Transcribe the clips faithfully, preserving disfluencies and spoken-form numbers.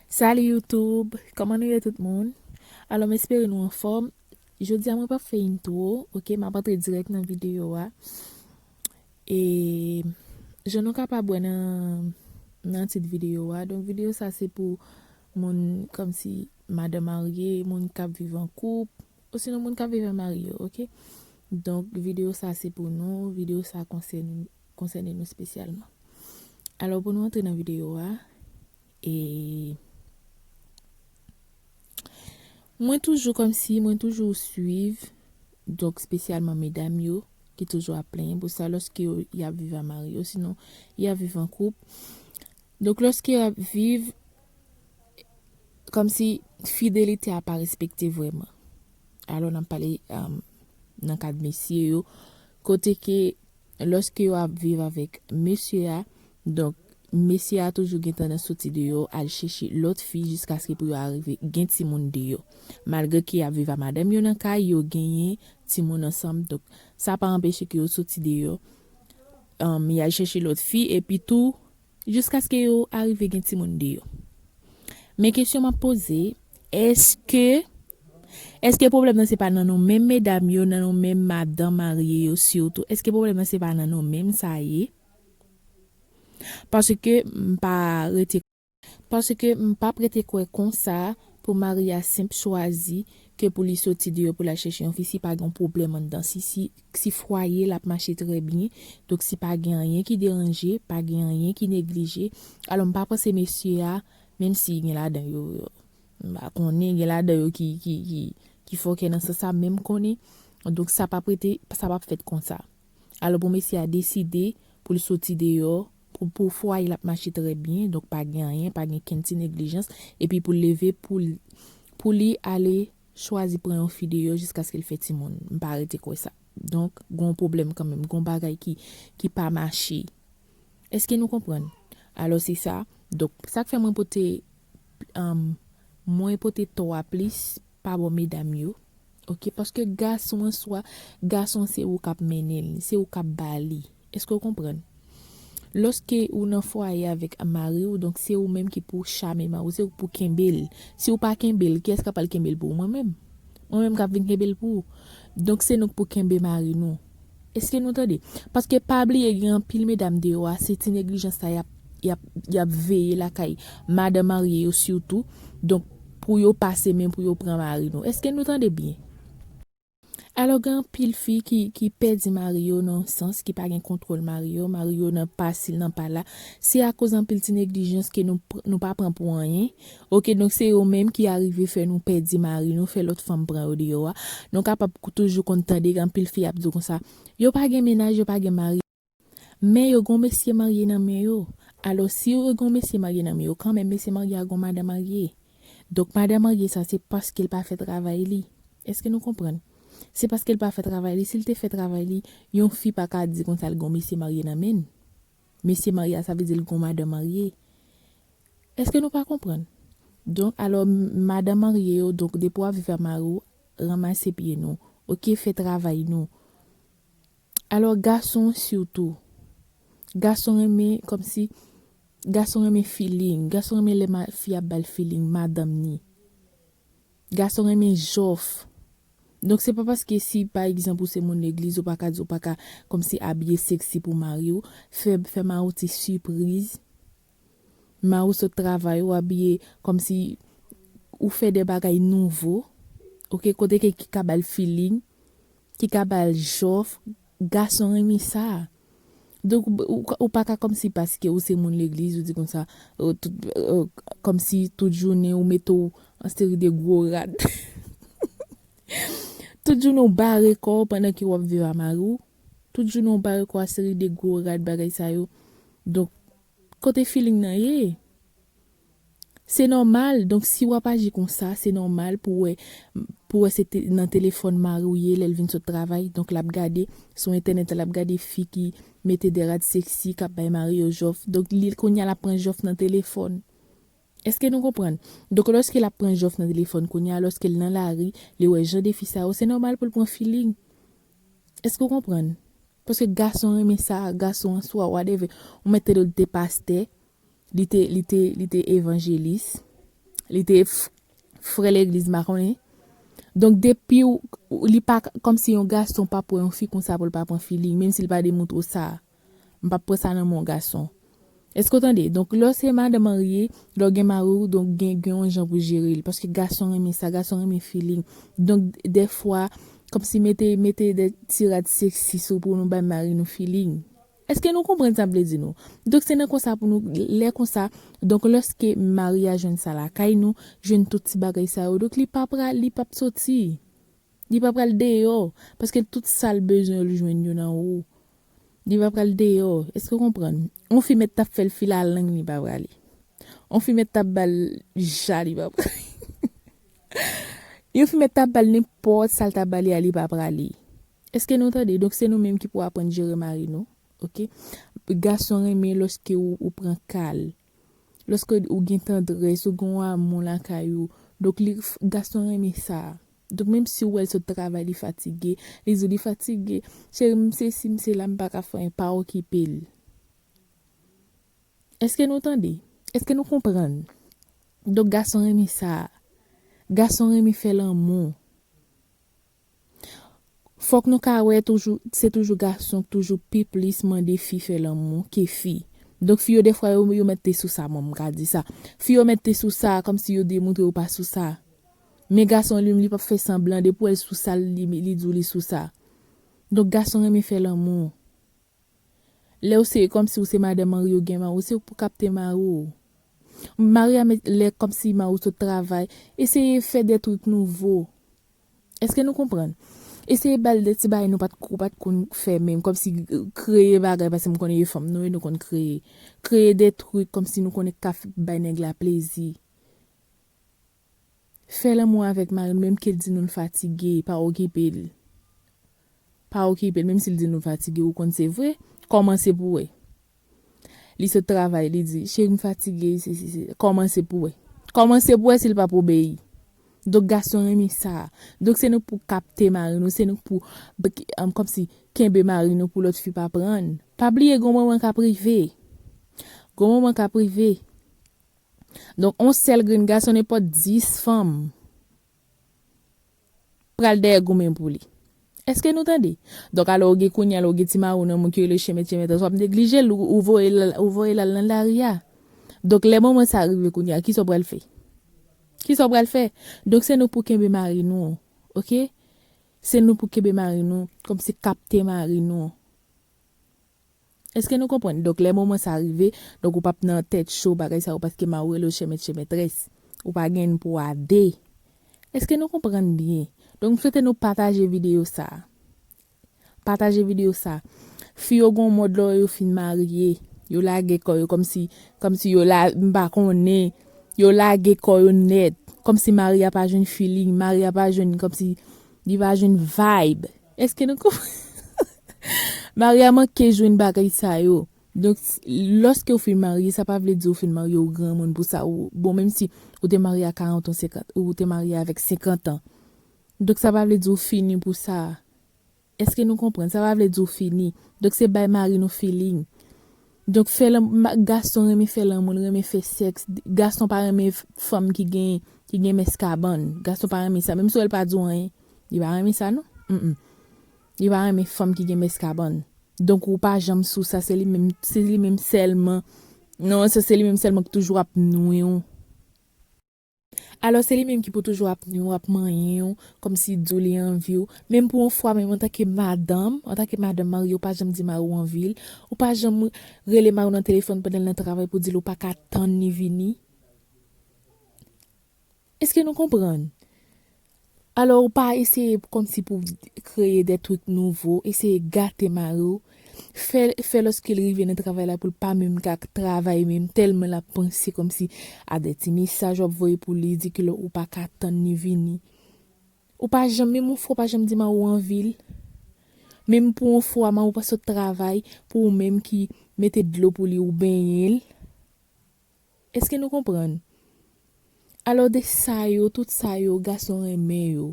Salut YouTube, kòman nou ye tout moun? Alò, m espere nou anfòm. Jodi a mwen p ap fè intro, ok, m ap antre dirèk nan videyo a. E jan nou kapab wè nan, nan tit videyo a, donk videyo sa se pou moun kòmsi madan marye, moun k ap viv an koup, osinon moun k ap viv an marye, ok? Donk videyo sa se pou nou, videyo sa konsène, konsène nou espesyalman. Alò, pou nou antre nan videyo a, e mwen toujou kòmsi, mwen toujou swiv, donk espesyalman medam yo, ki toujou ap plenyen pou sa lòske yo, y ap viv a mari yo, sinon y ap viv an koup. Donk lòske y ap viv, kòmsi fidelite a pa respekte vrèman. Alò, n ap pale, um, nan kad mesye yo, kote ke lòske yo ap viv avèk mesye a, donk, mesye a toujou gen tandans soti deyò, al chèche lòt fi jiskaske pou yo arive gen timoun deyò. Malgre ke y ap viv a madanm yo nan kay, yo genyen timoun ansanm, donk, sa pa anpeche ke yo soti deyò, um, y al chèche lòt fi, epi tou, jiskaske yo arive gen timoun deyò. Men kesyon m ap poze, èske, èske pwoblèm nan se pa nan nou menm medam yo, nan nou menm madan marye yo sitou? Èske pwoblèm nan se pa nan nou menm sa ye? Paske m pa rete, paske m p ap rete kwè konsa pou mari a senp chwazi ke pou li soti deyò pou l al chèche yon fi si pa gen yon pwoblèm anndan, si, si, si fwaye l ap mache trè byen, donk si pa gen anyen ki deranje, pa gen anyen ki neglije. Alò, m pa panse mesye a, menm si gen ladan yo, m pa konnen, gen ladan yo ki, ki, ki, ki fòkè nan sans sa, men m konnen, donk sa p ap rete, sa p ap fèt konsa. Alò, pou mesye a deside pou l soti deyò, pou, pou fwaye l ap mache trè byen, donk pa gen anyen, pa gen kenn ti neglijans, epi pou l leve, pou l, pou li ale chwazi pran yon fi deyò jiskaske l fè timoun. M pa rete kwè sa. Donk, gon pwoblèm kanmenm, gon bagay ki, ki pa mache. Èske nou konprann? Alò, se sa. Donk, sa k fè mwen pote, um, mwen pote tò a plis pa bò medam yo. Ok, paske gason an swa, gason se ou k ap mennen l, se ou k ap ba li. Èske w konprann? Lòske ou nan fwaye avèk mari w, donk se ou menm ki pou chame mari w, se ou k pou kenbe l. Si w pa kenbe l, kiyès k ap al kenbe l pou ou? Mwen menm. Mwen menm k ap vin kenbe l pou ou. Donk se nou k pou kenbe mari nou. Èske nou tande? Paske pa bliye gen anpil medam deyò a, se ti neglijans sa y ap, y ap, y ap veye lakay madan marye yo sitou. Donk pou yo pase men pou yo pran mari nou. Èske nou tande byen? Alò, gen anpil fi ki, ki pèdi mari yo nan sans ki pa gen kontwòl mari yo, mari yo nan pa si l nan pa la. Se akoz anpil ti neglijans ke nou, pr- nou pa pran pou anyen. Ok, donk se yo menm ki arive fè nou pèdi mari nou, fè lòt fanm pran yo deyò a. Nou kapab kou- toujou konn tande gen anpil fi ap di w konsa, yo pa gen mennaj, yo pa gen mari. Men yo gon mesye marye nan men yo. Alò, si yo gon mesye marye nan men yo, kanmenm mesye marye a gon madan marye. Donk, madan marye sa, se paske l pa fè travay li. Èske nou konprann? Se paske l pa fè travay li. Si l te fè travay li, yon fi pa ka di konsa l gon mesye marye nan men l. Mesye marye a, sa vle di l gon madan marye. Èske nou pa konprann? Donk, alò, m- madan marye yo, donk, depi w ap viv a mari w, ranmase pye nou. Ok, fè travay nou. Alò, gason sitou. Gason renmen, kòmsi, gason renmen feeling. Gason renmen lè ma- fi ap ba l feeling, madanm ni. Gason renmen jòf. Donk, se pa paske si, pa egzanp, ou se moun legliz, ou pa ka di, ou pa ka, kòmsi, abiye seksi pou mari w, fè, fè mari w ti sipriz. Mari w sot travay, ou abiye kòmsi ou fè de bagay nouvo. Ok, kote ke ki ka ba l feeling, ki ka ba l jòf, gason renmen sa. Donk, ou, ou, ou pa ka kòmsi paske ou se moun legliz, ou di konsa, ou tout, ou, kòmsi tout jounen ou mete w an seri de gwo rad. Tout jounen ou bare kò w pandan ke w ap viv a mari w. Tout jounen ou bare kò w a seri de gwo rad bagay sa yo. Donk, kote feeling nan ye? Se nòmal. Donk, si w ap aji konsa, se nòmal pou wè, pou wè se te, nan telefòn mari w ye lè l vin sot travay. Donk, l ap gade sou entènèt, l ap gade fi ki mete de rad seksi, k ap bay mari yo jòf. Donk, li, kounye a, l ap pran jòf nan telefòn. Èske nou konprann? Donk, lòske l ap pran jòf nan telefòn kounye a, lòske l nan lari, li wè jan de fi sa yo, se nòmal pou l pran feeling. Èske w konprann? Paske gason renmen sa, gason an swa, whatever. Ou mèt tande l te pastè, li te, li te, li te evanjelis. Li te f- frè legliz, m pa konnen. Donk, depi w, w- li pa k- kòmsi yon gason p ap wè yon fi konsa pou l pa pran feeling, menm si l pa demontre w sa. M p ap pran sa nan men yon gason. Èske w tande? Donk, lè w se madan marye, lè w gen mari w, donk gen, gen yon jan pou jere l. Paske gason renmen sa, gason renmen feeling. Donk, dèfwa, kòmsi mete, mete de ti rad seksi sou pou nou bay mari nou feeling. Èske nou konprann sa m vle di nou? Donk, se nan konsa pou nou, lè konsa, donk, lèske mari a jwenn sa lakay nou, jwenn tout ti bagay sa yo, donk, li pa pral, li p ap soti. Li pa pral deyò, paske tout sa l bezwen yo, l jwenn yo nan ou. Li pa pral deyò. Èske w konprann? Yon fi mèt t ap fè l fil a lang, li pa prale. Yon fi mèt t ap ba l ja, li pa prale. Yon fi mèt t ap ba l nenpòt sa l t ap ba li a, li pa prale. Èske nou tande? Donk, se nou menm ki pou aprann jere mari nou, oke? Gason renmen lòske ou, ou pran ka l. Lòske ou gen tandrès, ou gen yon amou lakay ou. Donk, li, gason renmen sa. Donk, menm si w wè l sot travay, li fatige, li di w li fatige. Cheri, m sesi, m sela, m pa ka fè anyen, pa okipe l. Èske nou tande? Èske nou konprann? Donk, gason renmen sa. Gason renmen fè lanmou. Fòk nou ka wè toujou, se toujou gason k toujou pi plis mande fi fè lanmou ke fi. Donk, fi yo, dèfwa, yo, yo mèt te sou sa, mwen, m ka di sa. Fi yo mèt te sou sa, kòmsi yo demontre yo pa sou sa. Men gason, li, li p ap fè sanblan, depi w wè l sou sa, li, li di w li sou sa. Donk, gason renmen fè lanmou. Lè w se, kòmsi w se madan mari w, gen mari w, se pou kapte mari w. Mari a met, lè kòmsi mari w sot travay, eseye fè de trik nouvo. Èske nou konprann? Eseye ba l de ti bagay nou pa t, ou pa t konn fè menm, kòmsi kreye bagay, paske m konnen e fanm nou ye, nou konn kreye. Kreye de trik kòmsi nou konnen k ka f- bay nèg la plezi. Fè lanmou avèk mari nou, menm ke l di nou l fatige, pa okipe l. Pa okipe l, menm si l di nou l fatige, ou konn se vre, kòmanse pou wè. Li sot travay, li di, cheri, m fatige, si, si, si. Kòmanse pou wè. Kòmanse pou wè si l p ap obeyi. Donk, gason renmen sa. Donk, se nou pou kapte mari nou, se nou pou, um, kòmsi, kenbe mari nou pou lòt fi pa pran. Pa bliye, gon moman k ap rive. Gon moman k ap rive. Donk, on sèl grenn gason, nenpòt dis fanm pral dèyè goumen pou li. Èske nou tande? Donk, alò, ou gen kounye a, lè ou gen ti mari w nan men w ki rele chèmèt, chèmèt, w ap neglije l, ou, ou voye l, ou voye l al nan lari a. Donk, lè moman sa rive kounye a, kisa w pral fè? Kisa w pral fè? Donk, se nou pou kenbe mari nou, oke? Se nou pou kenbe mari nou, kòmsi kapte mari nou. Èske nou konprann? Donk, lè moman sa rive, donk, ou p ap nan tèt cho, bagay sa yo, paske mari w rele w chèmèt, chèmètrès. Ou pa gen pou a de. Èske nou konprann byen? Donk, m swete nou pataje videyo sa. Pataje videyo sa. Fi yo gon mòd lè yo fin marye. Yo lage kò yo kòmsi, kòmsi yo la, m pa konnen. Yo lage kò yo nèt. Kòmsi mari a pa jwenn feeling, mari a pa jwenn, kòmsi li pa jwenn vibe. Èske nou konprann? Mari a manke jwenn bagay sa yo. Donk, s- lòske w fin marye, sa pa vle di w fin marye, ou granmoun pou sa. Ou, bon, menm si ou te marye a karant an, senkant, ou te marye avèk senkant an. Donk, sa pa vle di w fini pou sa. Èske nou konprann? Sa pa vle di w fini. Donk, se bay mari nou feeling. Donk, fè lan- ma- gason renmen fè lanmou, l renmen fè sèks. Gason pa renmen f- fanm ki gen, ki gen mès kabann. Gason pa renmen sa. Menm si w wè l pa di w anyen, li pa renmen sa, non. Mm-mm. Li pa renmen fanm ki gen mès kabann. Donk, ou pa janm sou sa, se li menm, se li menm sèlman. Non, se, se li menm sèlman ki toujou ap nwi w. Alò, se li menm ki pou toujou ap nwi w, ap manyen w, kòmsi di w li anvi w. Menm pou yon fwa, menm antanke madanm, antanke madanm marye, ou pa janm di mari w anvi l. Ou pa janm rele mari w nan telefòn pandan l nan travay pou di l ou pa ka tann li vini. Èske nou konprann? Alò, ou pa eseye kòmsi pou kreye de trik nouvo, eseye gate mari w. Fè, fè lòske l rive nan travay la pou l pa menm ka travay menm, tèlman l ap panse kòmsi a de ti mesaj w ap voye pou li, di ke lè ou pa ka tann li vini. Ou pa janm, menm yon fwa, ou pa janm di mari w anvi l. Menm pou yon fwa, mari w pa sot travay, pou ou menm ki mete dlo pou li, ou benyen l. Èske nou konprann? Alò, de sa yo, tout sa yo, gason renmen yo.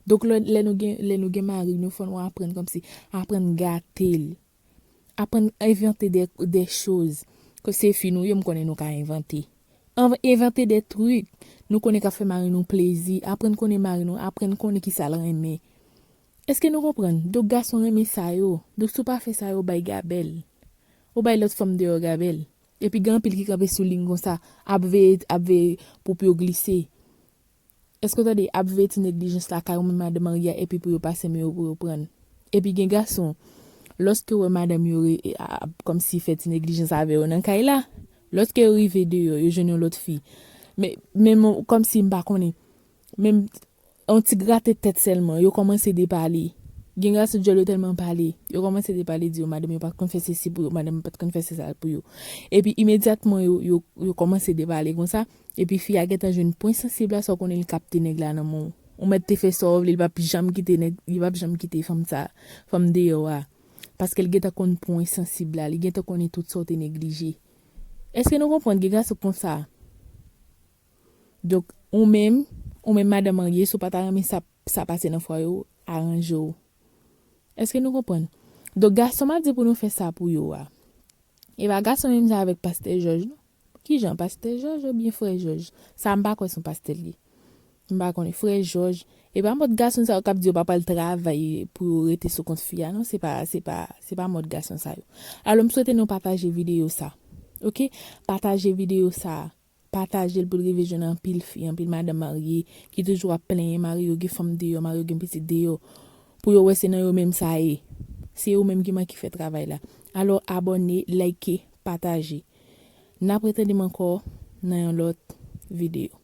Donk, lè, lè nou gen, lè nou gen mari nou, fò nou aprann kòmsi, aprann gate l. Aprann envante de, de choz. Ke se fi nou ye, m konnen nou ka envante. Envante de trik. Nou konnen k ap fè mari nou plezi. Aprann konnen mari nou. Aprann konnen ki sa l renmen. Èske nou konprann? Donk, gason renmen sa yo. Donk, si w pa fè sa yo, bay gabèl. Ou bay lòt fanm deyò gabèl. Epi gen anpil ki kanpe sou liy konsa, ap veye, ap veye pou, pou yo glise. Èske w tande? Ap veye ti neglijans la kay ou menm madanm marye a, epi pou yo pase men yo pou yo prann. Epi gen gason, lòske yo wè madanm yo re, e, a, ap kòmsi fè ti neglijans avè yo nan kay la, lòske yo rive deyò, yo jwenn yon lòt fi. Men, men kòmsi m pa konnen. Men yon ti grate tèt sèlman, yo kòmanse depale. Gen gason dyòl yo tèlman pale, yo kòmanse depale, di yo madanm yo pa t konn fè sesi pou yo, madanm yo pa t konn fè sesa pou yo. Epi imedyatman yo, yo, yo kòmanse depale konsa, epi fi a gentan jwenn pwen sansib la, sa w konnen li kapte nèg la nan men w. Ou mèt te fè sa w vle, li p ap janm kite nèg, li p ap janm kite fanm sa, fanm deyò a. Paske l gentan konn pwen sansib la, li gentan konnen tout sa w te neglije. Èske nou konprann gen gason konsa? Donk, ou menm, ou menm madanm marye, si w pa ta renmen sa, sa pase nan fwaye w, aranje w. Èske nou konprann? Donk, gason m ap di pou nou fè sa pou yo a. E pa gason menm jan avèk pastè Jòj, non. Kijan, pastè Jòj oubyen frè Jòj? Sa m pa kwè se yon pastè l ye. M pa konnen. Frè Jòj. E pa mòd gason sa yo k ap di yo pa pral travay pou yo rete sou kont fi a, non. Se pa, se pa, se pa mòd gason sa yo. Alò, m swete nou pataje videyo sa. Oke? Pataje videyo sa. Pataje l pou l rive jwenn anpil fi, anpil madanm marye ki toujou ap plenyen mari yo gen fanm deyò, mari yo gen pitit deyò. Pou yo wè se nan yo menm sa ye. Se yo menm ki manke fè travay la. Alò, abòne, like, pataje. N ap retande m ankò nan yon lòt videyo.